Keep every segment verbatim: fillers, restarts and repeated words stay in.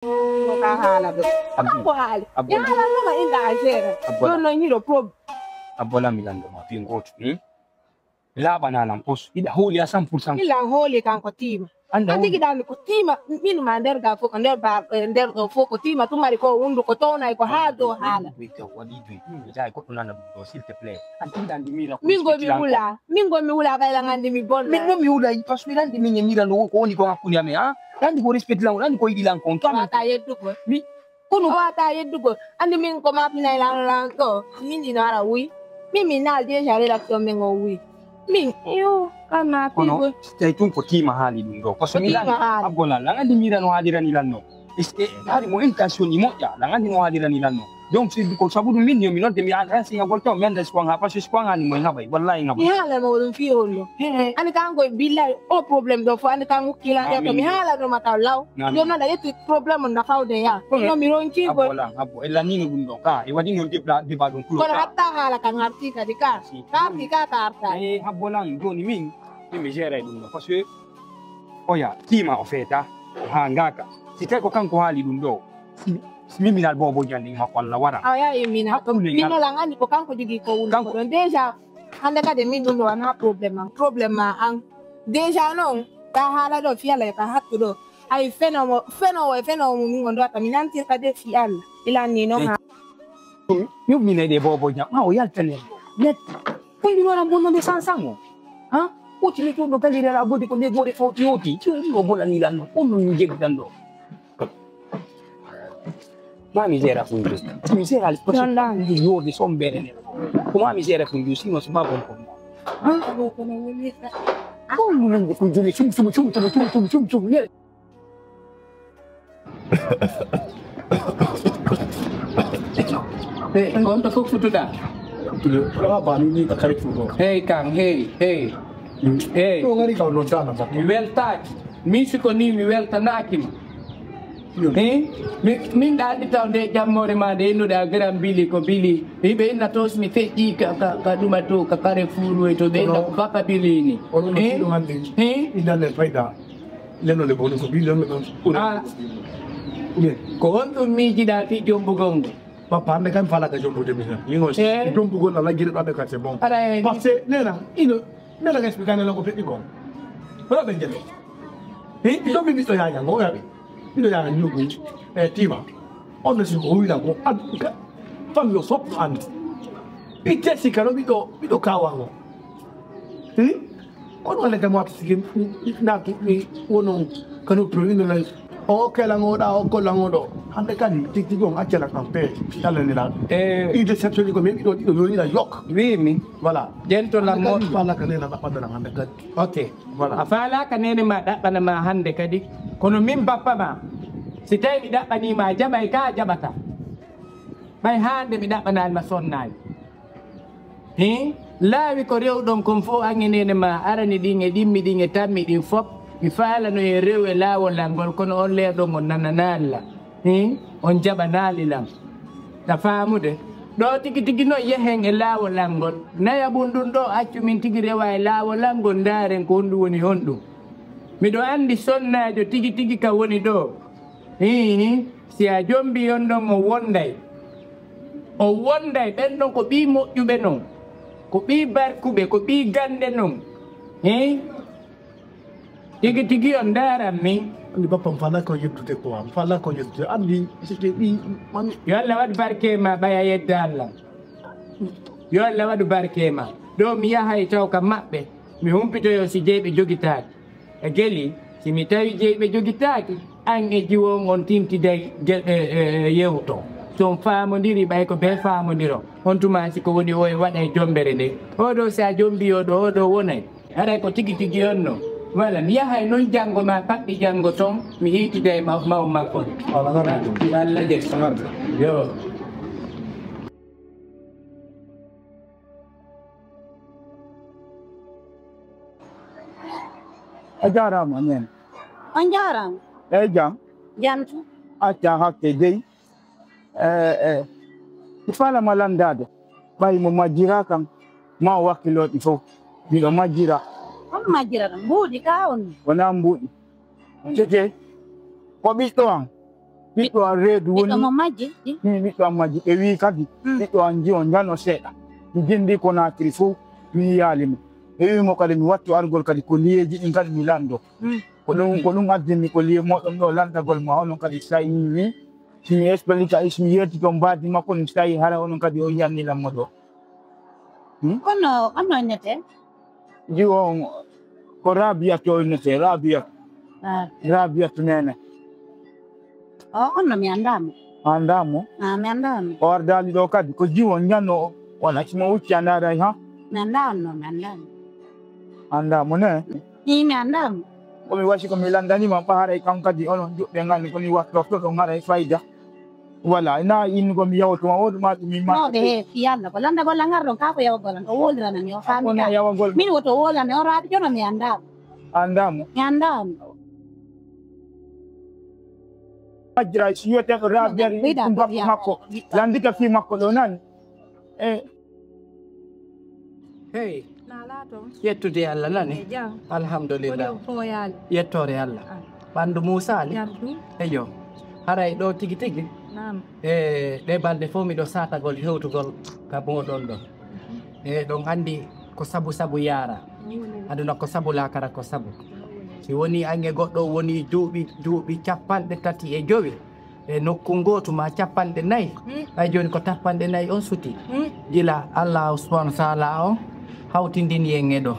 Ko ka haala ɗo. Abbi. Ko haali. Abbi. Ya haala no ma inda a géré. Abbi. Ɗon no ñiɗo prob. Abbola mi lanndo ma, pi ngootu. Hmm? Laaɓanaa lan pos. Hiɗa hooli à cent pour cent. Ila hooli kanko tiima. Anda an tigi ɗaani ko tiima, min ma nder ga fof, ko nder ba, eh, nder ɗo fof ko tiima, tumari ko wundu, ko townay, ko haa dow haala. Waɗi duy, waɗi duy. Mi jaay goɗɗo nana ɗum ɗo, s'il te plaît. An tigi ɗaani mi wula ko min go mi respecti lan ko. Wula, min go mi wula, ɓay lan anndi mi bonna. Min ɗo mi wula, parce que lan anndi min e mira no ko woni ko hakkunde amen, ha? Lan anndi ko respecti lan, lan anndi ko yiɗi lan ko. To amen. Wata yeddugo. Mi, kono wata yeddugo. Anndi min ko ma pinay lan, lan ko. Min ɗino ara wuy. Min, min naal déjà relation men o wuy. Min, yo, kana kono, pigo. Tawi tun ko tiima haali ɗum ɗo. Parce que ko mi lan, tiima haali. Abbo lan, lan anndi mira no haalirani lan no. Est-ce que hari mo intention ni moƴƴa, lan anndi no haalirani lan no. Donc, c'est ko sabu ɗum min yo mi nodde mi an renseigna gol taw mi annda si ko an ha, parce que si ko an hani mo e ngaɓay, wallahi ngaɓay. Mi haala mo ɗum fii hollo. He, he. Ani kan koye billahi o problème ɗo fof, ani kan kila. Amin. Yeto mi haala ɗum a taw law. Amin. Yo nana yetti problème on na fawde ya. Kono no mi ronki ko. Abbo lan, abbo. E lannino ɗum ɗo. Ka, e waɗi noon debla, deba ɗum kulo. Kono ka. Hatta haala kan harti kadi ka. Si. Ka harti ka, ka harta. E habbo lan, joni min, min mi géré ɗum ɗo. Parce que, oya, tiima o feeta, ha ngaka. Si tawi ko kanko haali ɗum ɗo. Si, si min minal bobo jandi makko Allah wara. Aya, e mina. Hakkunde min ngal. No lan anndi ko kanko jogi ko woni kanko. Ko ɗon déjà. Hannde kadi min ɗum ɗo wona problème am. Problème ma an. Déjà noon, ka haala ɗo fiyala ka hattu ɗo. Ay fenowo, fenowo e fenowo mum min on ɗo atta. Mi nantir kadi e fii Allah. Ilan ni noon. Eh. Ha. Ɗum, yummine ɗe bobo jam. Ma o yaltane. Net. Kondi wala bonno de sansango. Ha? Oti le to ɗo galire la bodi ko de gore foti oti. Ti o bolani lan no. On no jeggi dan ɗo. Ma misera kun jus. Misera al. Yalla. Yo de sombere ne. Kuma misera kun jus, sino suma bon ko. Ha? Ko no woni. Ko no woni kun jus, sum, sum, sum. Hey, on to fof futuɗa. Hey, kan, hey, hey. Hey. Mi weltaaki. Min si ko ni mi weltanaaki ma. Hey, mi, min ɗa anndi taw nde jammoore ma nde innuɗa garam bili ko bili. Hiɓe inna tos mi feƴƴi ka, ka, ka ɗuma to, ka kare fuuruwe to ɓe inna ko baka bili ni. Hey? Hey? Inna le fayda. Leno le bonu ko bi leno ɗon. Ah. Bien. Ko on ɗum miijiɗa fii jombugol ngol? Papa, hannde kam falaka jombude mi tan. Yingo. Eh. Jombugol ala gire ɗo ka c'est bon. Ara e. Parce que nena, ino, nena ka expliquer nena ko feɗi ko. Wala ɓe jele. He, ɗo mi ɓiɗɗo yaya ngo yaɓi. Ɓiɗɗo yaya ñugu. E tima. On no si ko wila ko adduka. Famille o fof no anndi. Ɓitte si kano ɓiɗɗo, ɓiɗɗo kawa ngo. Hmm? Kono walla kam wakti sigi naatu mi wono kano pro ino lay. O kela ngoɗa, o kolla ngoɗo. Hande kan tigi on accala kan pe. Yalla ni la. Eh. I deception ko mi ɗo ɗiɗo yoni la yok. Wi mi. Voilà. Jento la mo. Wala kan na ɓaɗɗo hande kan. Ok. Voilà. A faalaka nene ma ɗaɓɓana ma hande kadi. Kono min bappa ma. Si tawi mi ɗaɓɓani ma jamay ka jaɓata. Ɓay hande mi ɗaɓɓanani ma sonnaji. Hin, laawi ko rewɗon kon fof an e nene ma arani ɗin e ɗimmi ɗin e tammi ɗin fop, mi faalano en rew e laawol an ngol, kono on leerɗon on nananaali lan. Hin, on jaɓanaali lan. Ta faamude? Ɗo tigi tigi non yehen e laawol an ngol. Nayaɓun ɗun ɗo accu min tigi rewa e laawol an ngol, ndaaren ko honɗun woni honɗun. Miɗo anndi sonnaajo tigi tigi ka woni ɗo. Hii, si a jombi on ɗon, o wonday. O wonday, ɓen ɗon ko ɓii moƴƴuɓe non. Ko ɓii barkuɓe, ko ɓii gannde non. Hii? Tigi tigi on ndaaran min. Anndi bappa, mi faalaa ko yeddude quoi, mi faalaa ko yeddude. Anndi, si ke ɓii, man. Yo Allah waɗu barke ma, ɓay a yeddaali lan. Yo Allah waɗu barke ma. Ɗo mi yahay taw ka maɓɓe, mi humpitoyo si jeyɓe jogitaaki. E geli, si mi tawi jeyɓe jogitaaki, an e jiwo on on tintiday ge-, e, e, e yewto. Si on faamondiri ɓay ko bee faamondiro. On tuma si ko woni o e waɗa e jombere nde. Oɗo si a jombi oɗo, oɗo wonay. Haray ko tigi tigi on no. Wala mi yahay non janngo ma paɓɓi janngo ton, mi hiitida e ma-, maw makko. Wala, wala. Yo Allah jef. Wala. Yo. A jaaraama, nene. On jaaraama. Eey, jam. Jam tan. Acca hakke dey. Eh, eh. Mi faalaa ma lanndaade. Ɓay mo majjiraa kam, ma o wakkiloo ɗi fof. Miɗo majjira. On majjirata? Mbuuɗi ka on? Wonaa mbuuɗi. Tete, ko ɓiɗɗo am. Ɓiɗɗo an reedu woni. Ɓiɗɗo mo majji. Min ɓiɗɗo an majji. Ɓe wii kadi, ɓiɗɗo an jiwo njano seeɗa. Mi jindi ko naatiri fof, mi yiyaali mo. Ɓe wii mo kadi, mi wattu argol kadi ko liyeeji ɗin kadi mi lanndo. Ko ɗum, ko ɗum addini ko liye moɗon ɗo lanndagol ma, onon kadi so tawi mi wii, si mi explique, si mi yetti toon mbaadi makko, mi so tawi hara onon kadi o yiyanni lan mo ɗo. Hmm? Kono, on no innete? Jiwo on, ko Rabiyatu o innete, Rabiyatu. Ah. Rabiyatu Neene. O, on no mi anndaa mo. A anndaa mo? Ah, mi anndaa mo. O ardaali ɗo kadi, ko jiwo njano, wala si mo wucci a ndaaray, ha? Mi anndaa on no, mi anndaa mo. Anndaa mo ne? Ii, mi anndaa mo. Ko mi wasi ko mi lanndani ma, ɓa haray kan kadi onon juɓɓe nganni ko mi wattorto ɗon haray fayda. Wala, ina innugo mi yawto ma, woɗu ma ɗum mi ma. No, ɓe he, fi Yalla, ko lanndagol an ngar ɗon, kaa ko yawagol an, o wolirana mi, o faami. Wona yawagol. Min woto wolane, o raabi jono mi anndaa mo. Anndaa mo? Mi anndaa mo. Majjira, si wiyete ko Rabiyatu, ɗum bakko makko. Lanndita fii makko ɗo nani. Eh. Hey. Naalaa toon. Yettude Allah nani? E jam. Alhamdulillah. Ko ɗum fooyaali. Yettoore Allah. Ah. Ɓanndu muusaali? Jam ɗum. Eyo. Haray ɗo tigi tigi? Naam. E ɗe balɗe fof miɗo saatagol hewtugol ka mooɗon ɗon. E ɗon anndi ko sabu sabu yaara. Aduna ko sabu, laakara ko sabu. Si woni an e goɗɗo woni duuɓi, duuɓi capanɗe tati e jowi, e nokku ngootu ma capanɗe nayi, ɓay jooni ko tappanɗe nayi on suti. Gila Allah subhanahu wa taala on hawtindini en e ɗo.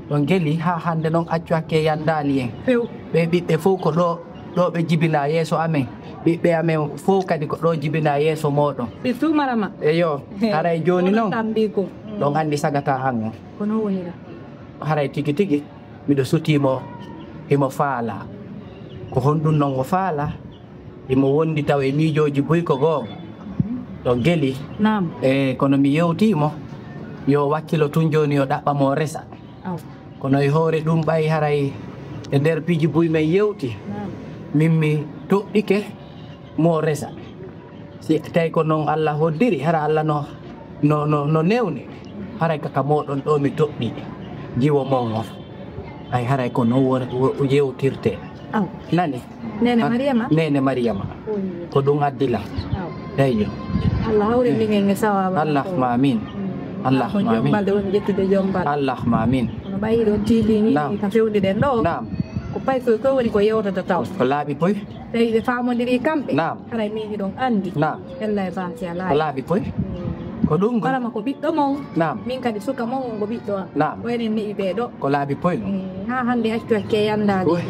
Ɗon geli haa hannde non accu hakke yanndaani en. Few. Ɓe ɓiɓɓe fof ko ɗo, ɗo ɓe jibinaa yeeso amen. Ɓiɓɓe amen fof kadi ko ɗo jibinaa yeeso mooɗon. Ɓe suumarama. Eyo, haray jooni non. Ɗon anndi sagataa an on. Ko non wonira. Haray tigi tigi, miɗo sutii mo, himo faalaa. Ko honɗum non o faalaa? Himo wondi taw e miijooji buy ko goonga. Ɗo geli. Naam. E, kono mi yewtii mo, yo wakkilo tun jooni, yo ɗaɓɓa mo resa. Aw. Kono e hoore ɗum ɓay haray e nder piiji buy men yewti. Naam. Min mi toɗɗike mo resa. Si tawi ko non Allah hoddiri, hara Allah no, no, no, no newni, haray kaka mooɗon ɗo mi toɗɗi jiwo mon on. Ay, haray ko non wo-, wo-, yewtirte. Aw. Nani? Nene Mariyama? Nene Mariyama. Ko ɗum addi lan. Aw. Eyyo. Allah hawri min e sawaaba. Allahumma amin. Allahumma amin. Ko jombal de woni ƴettude jombal. Allahumma amin. Kono ɓayi ɗo tiiɗi ni, naam, ka fewndi ɗen ɗo. Naam. Ko pay ko, ko woni ko yewtata taw. Ko laaɓi poy. Tawi ɓe faamondiri kamɓe. Naam. Haray min hiɗon anndi. Naam. Ella e baasi alaa. Ko laaɓi poy. Ko ɗum ko. Barama ko ɓiɗɗo mon. Naam. Min kadi suka mon on ko ɓiɗɗo am. Naam. Ko enen ne'i ɓee ɗo. Ko laaɓi poy non. Mm, haa hannde accu hakke yanndaade. Oy.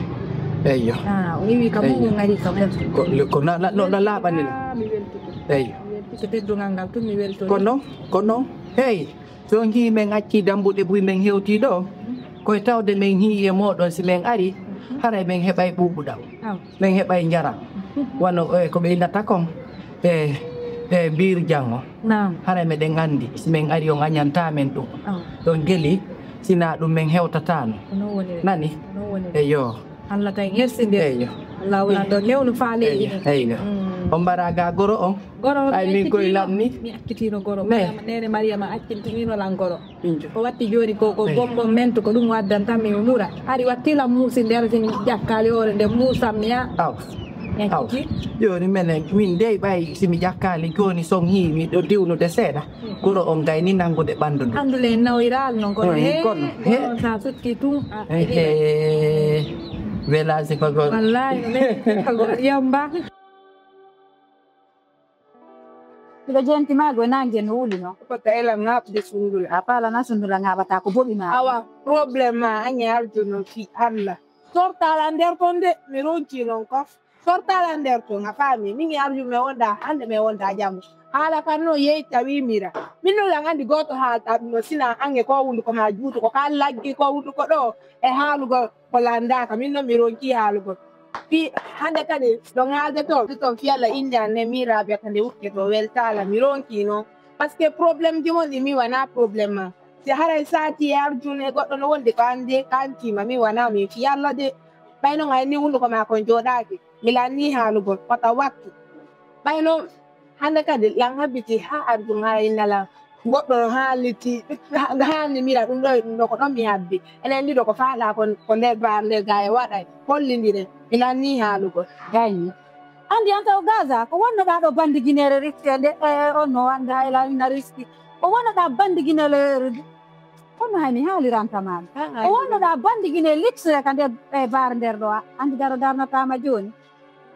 Eyyo. Ah, o iwi ka mon, eyyo, o ngari ka mon. Ko, ko na, na, no, no laaɓani non. Ah, mi weltike. Eyyo. Mi weltike teddungal ngal tun, mi weltori. Ko non, ko non. Hey. So on hii men accii dambuɗe buy men hewtii ɗo, koye tawde men hii e mooɗon, si men ari, haray men heɓay ɓuuɓuɗam. Aw. Men heɓay njaram. Wano, eh, ko ɓe innata kon, e, e biir jango. Naam. Haray meɗen anndi, si men ari on añantaa men ɗum. Aw. Ɗon geli, sinaa ɗum men hewtataano. Ko non woniri. Nani? Ko non woniri. Eyyo. Allah tan hersindiri. Eyyo. Allah wona ɗo newno faaleeji ɗin. Eyyo. Mm. On mbaraa ga goro on? Goro on. Ay, min koye lamni. Mi accitino goro. Ne. Mariama, Nene Mariama accitino lan goro. Injo. Ko watti jooni ko, ko, eyyo, gombo men to, ko ɗum waddanta mi mura. Hari watti lan muusi nder, si mi ƴakkaali hoore nde muusan mi ya. Aw. Aw. Jooni menen, min dey ɓay si mi ƴakkaali jooni son hii miɗo diwnude seeɗa. Goro on gayni nanngude ɓanndu ndu. Ɓanndu le nawiraali non kono. Eh, he, kono, he, goro on sa sutti tun, a, he, he. Welaasi ko goro. Wallaahi, no welaasi ko goro. Yamba. Miɗo jenti ma go nange no wuli no. Ko ta ela ŋaɓde sundula. A paala na sundula ŋaɓata ko boɓi ma. Awa, problème ma, añe arjuno fi Allah. Sortala nder ton de, mi ronci non kof. Sortala nder ton, a faami. Min e arju mi wonda, hande mi wonda janngo. Haala kan no yehi tawi mira. Min no lan andi gooto haalta ɗum no sina ange ko hunduko ma juutu ko ka laggi ko hunduko ɗo e haalugol ko landaaka. Min no mi ronci haalugol. Fi hande kadi ɗon haalde toon, toon fi Allah innde an ne miiraaɓe kadi ukke to weltaala. Mi ronci noon. Parce que problème ji mon ɗi mi wona problème ma. Si haray saati e arjune goɗɗo no wondi ko annde kantiima, mi wona min fi Allah de. Ɓay noon ay ni hunduko maa kon jooɗaaki. Mi lanni haalugol, wata wakki. Ɓay noon hande kadi lan habbiti haa arjun haa inna lan. Goɗɗo no haaliti, haalni mira ɗum ɗo, ɗum ɗo ko ɗon mi habbi. Enen ɗiɗo ko faalaa kon, ko nder baar nde gaa e waɗay. Hollindiren. Mi lanni haalugol. Gayni. Anndi an taw Gaza, ko wonnoɗaa ɗo bannde Gineere Riski e nde, e on no annda hay la na riski. Ko wonnoɗaa bannde Gineere, kono hay mi haaliranta ma. Ko wonnoɗaa bannde Gineere Riski ka nder e baar nder ɗo, anndi daro darnataama jooni.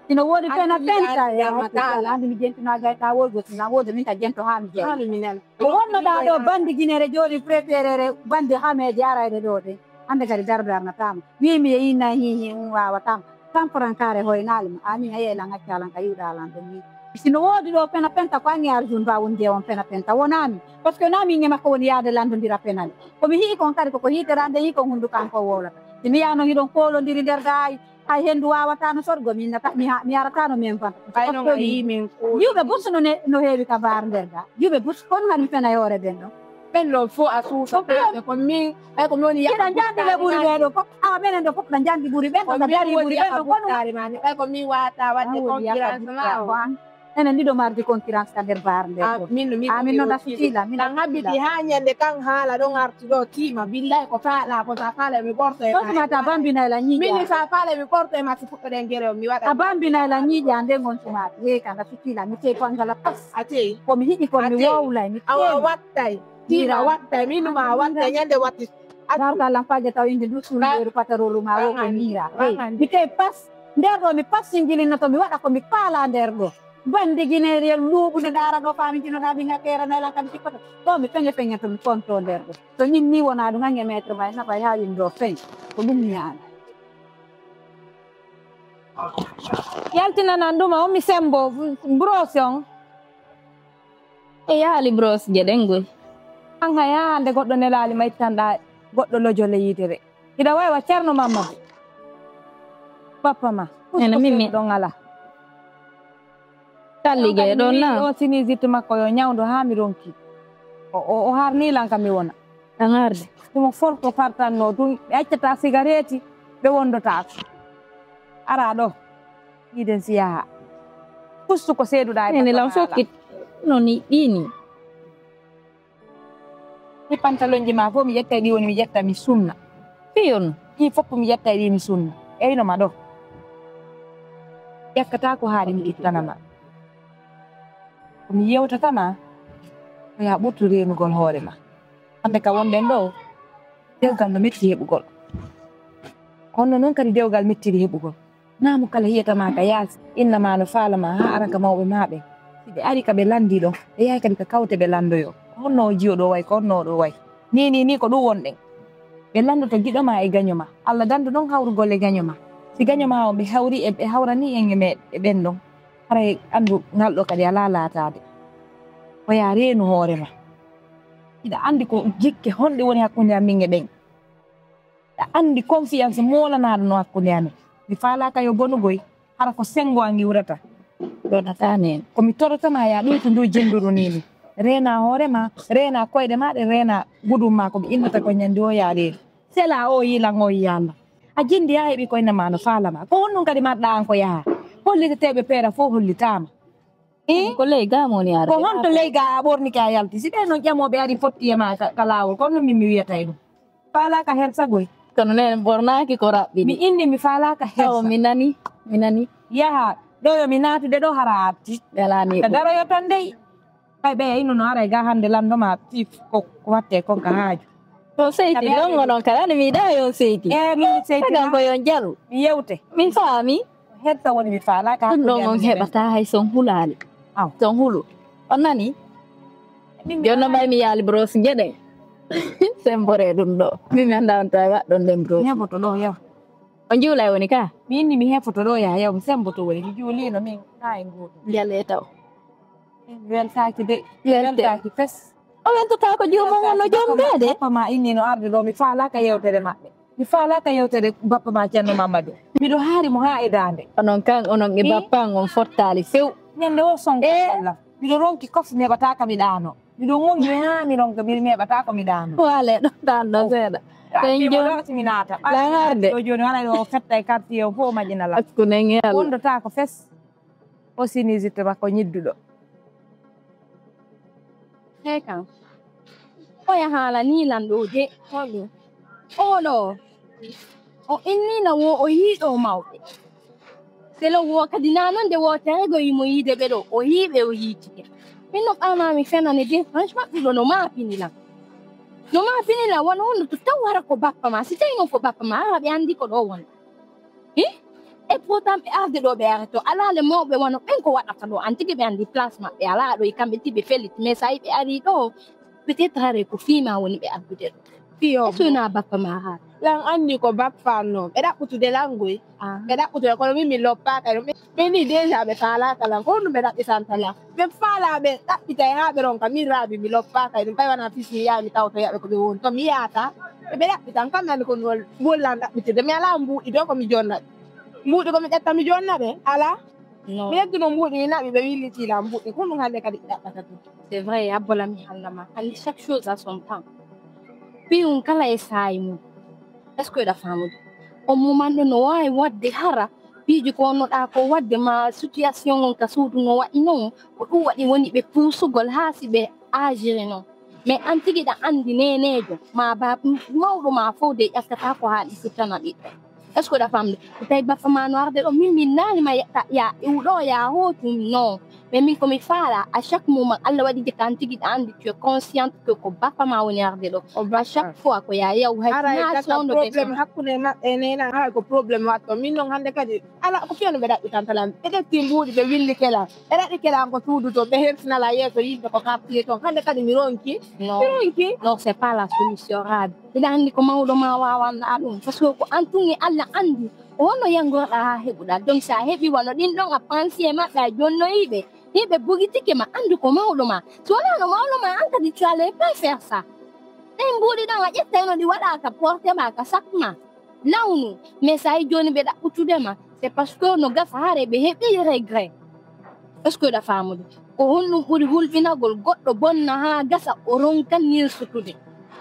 Ina woodi pena penta e hospital, anndi mi jentino a gayta woodi, na woodi min ka jento haa mi jeya. Ko wonnoɗaa ɗo bannde Gineere jooni préférére bannde hameeje arayde ɗo de. Hannde kadi daro darnataama. Wiimi e inna hi hi um waawataama. Tan korankare hoynaali ma. Amin a yeelan accalan ka yiwɗalan ɗum ni. Si no woodi ɗo pena penta ko angi arjun ba won je on pena penta wonami. Parce que nami nge makko woni yaade landondira penal. Ko mi hii kon kadi koko hiiterande hii kon hundu kanko wowlata. Si mi yano hiɗon kolondiri nder gaay hay hendu wawata no sorgo min nata mi ha mi arata no men fan. Ay non a yi min ko. Yiwɓe bus no ne no heewi ka bar nder ga. Yiwɓe bus kon han mi fena yore den ɗon. Ɓen ɗon fof a suusa ɓe ko min ɓay ko mi woni yaha. Hiɗa njandi le ɓuri ɓee ɗo fof awa ɓenen ɗo fof ɗa njandi ɓuri ɓen ɗo ɗa dari ɓuri ɓen ɗo kono. Ɓay ko min wata wadde concurrence ma o. Enen ɗiɗo mardi concurrence ka nder bar nde. Amin no ɗa sutila min ɗa habbiti ha ñande kan haala ɗon arti ɗo tima billahi ko faala ko sa faala mi ɓorto e ma. Sosmata bambinay la ñiiƴa. Min sa faala mi ɓorto e ma si fuɗɗoɗen gere o mi waɗa. A bambinay la ñiiƴa nden gon sumata. Ye ka ɗa sutila mi tey ko angala pas. A tey. Ko mi hiɗi ko mi wowlay mi tey. Awa wattay. Tima wattay, mi numa wattay, ñande watti. Darta lampaje taw inde ndu sundeeru patarolu ma wo ko mira. Hey, mi tey pas, nder ɗo mi pas singilinno to mi waɗa ko mi paala nder ɗo. Bandi gineeri en luuɓude ndaara ɗo faami jinoɗa mi ŋakkeera nela kam sikkoto. Ɗo mi peŋe peŋe to mi konto nder ɗo. To ñin ni wona ɗum ange maître ma e nafa e ha yim ɗo feñ. Ko ɗum mi yaani. Yaltinanan ɗuma o mi sembo brosse on. E yaali brosse je ɗen goy. An hay haa hannde goɗɗo nelaali ma ittanɗa goɗɗo lojole yitere. Hiɗa wawi wa Ceerno Mammadu. Bappa ma. Ene mimmi. Ɗon ala. Tallige ɗon na. O sini zitte makko yo ñawdo haa mi ronki. O o harni lan kam mi wona. An arde. Ɗum o forto fartanno ɗum ɓe accata sigareeti ɓe wondotaako. Ara ɗo. Yiɗen si yaha. Pustu ko seeduɗa e ene lan fokkit. No ni ɗini. Ɗi pantalonji ma fof mi ƴettay ɗi woni mi ƴetta mi sunna. Fiyon. Ɗi fof mi ƴettay ɗi mi sunna. Eyno ma ɗo. Ƴakkata ko haaɗi mi ittana ma. Ko mi yewtata ma. Ko ya ɓurtu reenugol hoore ma. Hannde ka wonɗen ɗo. Dewgal no metti heɓugol. Kono noon kadi dewgal mettiri heɓugol. Naamu kala hiyata ma ka yaasi, inna ma no faala ma haa ara ka mawɓe ma ɓen. Si ɓe ari ka ɓe lanndi ɗon, ɓe yahay kadi ka kawte ɓe lanndoyo. Ko honno o jiyo ɗo wayi, ko honno o ɗo wayi. Ni ni ni ko ɗum wonɗen. Ɓe lanndoto giɗo ma e gaño ma. Allah danndu ɗon hawrugol e gaño ma. Si gaño ma on ɓe hawri e ɓe hawrani en e me e ɓen ɗon. Haray anndu ngal ɗo kadi alaa laataade. Ko yaa reenu hoore ma. Hiɗa anndi ko jikke honɗe woni hakkunde am min e ɓen. Aɗa anndi confiance moolanaaɗo no hakkunde amen. Mi faalaaka yo bonugoy, hara ko senngo an iwrata. Ɗonata neen. Ko mi torotama yaa ɗoytu ndu jennduru nii mi. Reena hoore ma, reena koyɗe ma ɗe, reena gudum ma ko mi innata ko ñanndi o yaa reenu. Sela o yilan o yiyalla. A jinndi yaa heɓi koyne ma no faalama. Ko honɗum kadi marɗa an ko yaha? Holliteteeɓe peera fof hollitaama. Ko ley ga moni arde. Ko honto ley ga a ɓornike a yalti? Si ɓe noon ƴamooɓe ari fotti e ma ka laawol, kono min mi wiyata e ɗum. Faalaaka heen sagoy. Kono neen bornaaki ko raɓɓiɗi. Mi inni mi faalaaka heen. Awo mi nani, mi nani. Yaha ɗo yo mi naatude ɗo hara a arti. Welani ka daroyo tan dey. Kay ɓe ino no ara e ga hannde lanndo ma fif ko watte kon ka haaju. To seyti longo noon kala ne mi da yon seyti. E min seyti. Kan ko yon jalu. Mi yewte. Min faami. Hedda woni mi faala ka. Ɗum ɗo on heɓata hay son hulaali. Aw. Son hulu. On nani? Jonno mbay mi yaali brosse jeɗe. Sembore ɗum ɗo. Min mi annda on tawi waɗɗon nden brosse. Heboto ɗo yaw. On juulay woni ka? Mi inni mi hefoto ɗo ya yaw mi semboto woni mi juulino min ha e nguuɗu. Yale taw. Weltaaki de. Weltaaki fes. O weltotaako joomum on no jombeede. Bappa ma inni no arde ɗo mi faalaaka yewtere maɓɓe. Mi faalaaka yewtere bappa ma Ceerno Mamadou. Miɗo haari mo haa e daande. Onon kan onon e bappa an on fottaali few. Ñande o sonko Allah. Miɗo ronki kof mi heɓataaka mi ɗaano. Miɗo ŋoñi mi haa mi ronka mi heɓataako mi ɗaano. Waale ɗo ɗaanno seeɗa. Ɓen jom. Mi naata. Ɗan arde. Ɗo jooni wala ɗo fetta e quartier o fof majina la. Hakkunde nge Allah. Wondotaako fes. O sinisitte makko ñidduɗo. Hey kan. Oya haala ni lanɗo de. Honɗum? Oɗo. O innina wo o yiiɗo mawɓe. Selo wo kadi na non nde wootere go imo yiide ɓe ɗo, o yii ɓe, o yiitike. Min no ɓaama mi fenane de, franchement, ɗum ɗo no maapini lan. No maapini lan, wano honno to taw hara ko bappa ma, si tawi non ko bappa ma, hara ɓe anndi ko ɗo woni. Hi? E pourtant ɓe arde ɗo ɓe are to, alaa le mawɓe wano ɓen ko waɗata ɗo, an tigi ɓe anndi place maɓɓe, alaa ɗo e kamɓe ti ɓe feliti, mais so a yi ɓe ari ɗo, peut-être hare ko fii ma woni ɓe addude ɗo. Fiyo. Est-ce que na bappa ma hara? Lan anndi ko bappa no, ɓe ɗaɓɓutude lan goy. Ah. Ɓe ɗaɓɓutude kono min mi loppaaka e ɗum. Ɓe ni déjà ɓe faalaaka lan, ko honɗum ɓe ɗaɓɓitanta lan? Ɓe faalaa ɓe ɗaɓɓitay haa ɓe ronka, min Raabi mi loppaaka e ɗum. Ɓay wona fis mi yaha mi tawtoya ɓe ko ɓe woni. To mi yaata, ɓe ɓe ɗaɓɓitan, kam nani ko mi wol-, wollan ɗaɓɓitde. Mi alaa mbuuɗi ɗo ko mi jonna ɓe. Mbuuɗi ko mi ƴetta mi jonna ɓe? Alaa. No. Mi ƴettuno mbuuɗi mi naɓi ɓe williti lan mbuuɗi. Ko honɗum hannde kadi ɓe ɗaɓɓata ɗum? C'est vrai, a bola mi haalna ma. Hannde chaque chose a son temps. Piiwum kala e saayi mum. Est-ce que hiɗa faamude? On moment ɗo no waawi waɗde hara piiji ko wonnoɗaa ko waɗde ma situation on ka suudu no waɗi non. Ko ɗum waɗi woni ɓe puusugol haa si ɓe agiri non. Mais an tigi ɗa anndi neeneejo, ma ba-, mawɗo ma fof de ƴattata ko haa ɗi suttana ɓiɗɗo. Est-ce que hiɗa famde? So tawi bappa ma no arde ɗo, min, min naali ma ya, ya, iwɗo ya hootum, non. Mais min ko mi faala, à chaque moment, Allah waɗi je kan tigi ɗa anndi, tu es consciente que ko bappa ma woni arde ɗo. O bappa. À chaque fois ko ya yaw hay. Ara e na kaka sondo problème hakkunde maɓɓe e nena, hay ko problème watto. Min non hannde kadi, ala ko fiyano ɓe ɗaɓɓitanta lan. Ɓe ƴetti mbuuɗi, ɓe willike lan. Ɓe ɗaɓɓike lan ko suudu to, ɓe hersinala yeeso yimɓe ko quartier ton. Hannde kadi mi ronki. Non. Mi ronki. Non, c'est pas la solution, Raabi. Hiɗa anndi ko mawɗo ma waawanɗa ɗum. Parce que ko an tun e Allah anndi. Ko honno yanngorɗa haa heɓuɗa. Donc, si a heɓi wano ɗin ɗon a pansi e maɓɓe, a jonnoyi ɓe. Hiɓe bugitike ma, anndu ko mawɗo ma. Si wonaa no mawɗo ma, an kadi tu allais pas faire ça. Ɗen mbuuɗi ɗon a ƴettayno ɗi waɗa ka porte ma, ka sak ma. Lawnu, mais so a yi jooni ɓe ɗaɓɓutude ma, c'est parce que no gasa hare ɓe heɓi regret. Est-ce que hiɗa faamude? Ko honɗum ɓuri hulɓinagol goɗɗo bonna haa gasa o ronka nirsutude?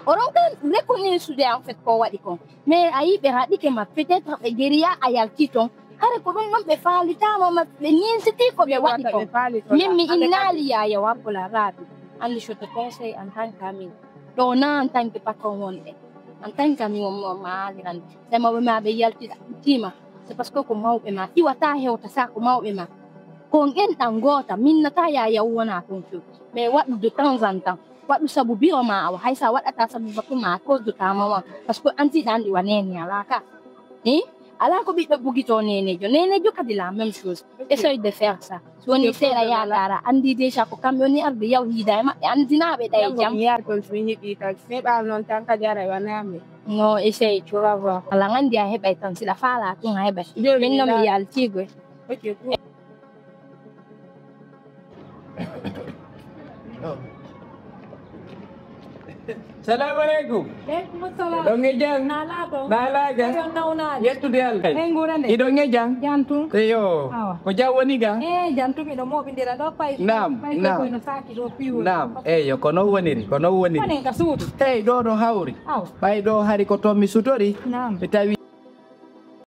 O ronka reconnaissude en fait ko waɗi kon. Mais a yi ɓe haɗike ma, peut-être ɓe geriya a yalti ton. Hare ko ɗum ɗon ɓe faalitaama ma, ɓe ninsitii ko ɓe waɗi kon. Min mi innaali yaaya wabbola Raabi. Anndi je te conseille en tant qu'ami. Ɗo na en tant que patron wonɓe. En tant qu'ami won mo ma haalirande. Sey mawɓe ma ɓe yaltida tima. C'est parce que ko mawɓe ma iwata hewta sa ko mawɓe ma. Ko en ɗan goota, minnata yaaya wona ton few. Mais waɗu de temps en temps. Waɗu sabu biro ma awa. Hay sa waɗata sabu batu ma, a cause de ta maman. Parce que anti ɗan ɗi wa nene alaa ka. Hein? Alaa ko ɓiɗɗo bugito nenejo. Nenejo kadi la même chose. Essaye de faire ça. So woni seeɗa yaakaara, anndi déjà ko kamɓe woni arde yaw hiida e maɓɓe, anndinaaɓe ɗa e jam. Mi yaha toon so mi heɓii tan, si mi heɓaama noon tan kadi ara wanaa mi. No, essaye, tu vas voir. Ala anndi a heɓay tan, si ɗa faalaa tun a heɓay. Min noon mi yaltii goy. Ok, cool. Salamu aleykum. Aleykum salam. Ɗon e jam? Naalaa ko? Naalaa jam? Eyo, nawnaade. Yettude Allah. Ey, nguura nde? Iɗon e jam? Jam tun. Eyo. Awa. Ko jam woni ga? Eh, jam tun, miɗo mooɓindira ɗo pay. Naam, pay naam. Koy no saaki ɗo piiwol. Naam, eyo, ko non woniri, ko non woniri. Konen ka suudu. Ey, ɗo no hawri. Awa. Ɓay ɗo hari ko toon mi sutori. Naam. Mi tawi